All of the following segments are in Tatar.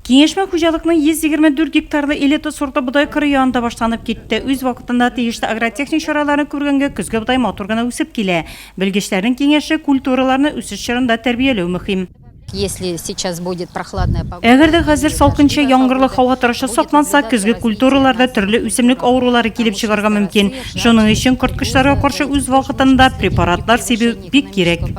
Киңәшмә хуҗалыкның 124 гектарлы элита сортлы бодай кыры янында башланып китте. Үз вакытында тиешле агротехник чараларны күргәнгә көзге бодай матур гына үсеп килә. Белгечләрнең киңәше, культураларны үсеш чорында тәрбияләү мөһим. Если сейчас будет прохладная погода. Әгәр дә хәзер салкынча яңгырлы һава торышы сакланса, көзге культураларда төрле үсемлек авырулары килеп чыгарга мөмкин. Шуның өчен корткычларга каршы үз вакытында препаратлар сибү бик кирәк.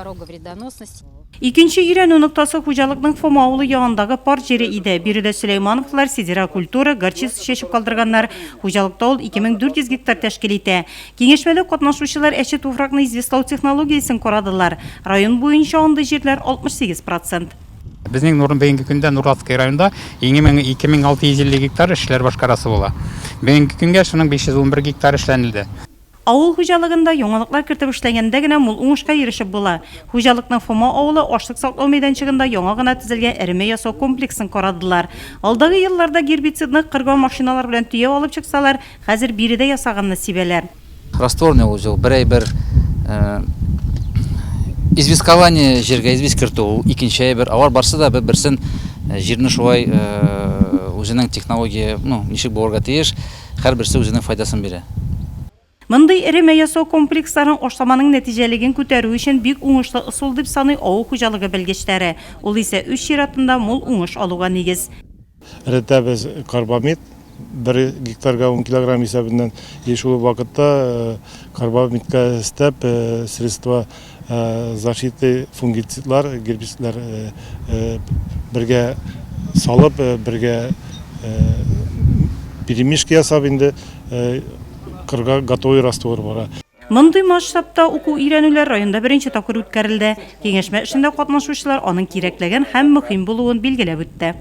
Икенче өйрәнү ноктасы хуҗалыкның Фома авылы ягындагы пар җире иде. Биредә Сөләймановлар сидерокультура, горчица чәчеп калдырганнар. Хуҗалыкта ул 2400 гектар тәшкил итә. Киңәшмәдә катнашучылар әче туфракны известьлау технологиясен карадылар. Район буенча андый җирләр 68 процент. Безнең Нур бүгенге көндә Нурлатский районында 2650 гектар эшләр башкарасы була. Бүгенге көнгә шуның 511 гектар эшләнелде. Авыл хуҗалыгында яңалыклар кертеп эшләгәндә генә мул уңышка ирешеп була. Хуҗалыкның Фома авылы ашлык саклау мәйданчыгында яңа гына төзелгән эремә ясау комплексын карадылар. Алдагы елларда гербицидны кырга машиналар белән төяп алып чыксалар, хәзер биредә ясаганны сибәләр. Растворный узел, бер әйбер, известкование җиргә известь кертү, ул икенче әйбер. Алар барсы да бер-берсен җирне шулай үзенең технология, ну, ничек булырга тиеш, Һәрберсе үзенең файдасын бирә. Мондый эремә ясау комплексларын ашламаның нәтиҗәлеген күтәрү өчен бик уңышлы ысул дип саный авыл хуҗалыгы белгечләре. Ул исә үз чиратында мул уңыш алуга нигез. Эретәбез карбамид, бер гектарга ун килограмм исәбеннән, и шул ук вакытта карбамидка өстәп средства защиты фунгицидлар, гербицидлар бергә салып, бергә перемешка ясап инде кырга готовый раствор бара. Мондый масштабта уку-өйрәнүләр районда беренче тапкыр үткәрелде. Киңәшмә эшендә катнашучылар аның кирәклеген һәм мөһим булуын билгеләп үтте.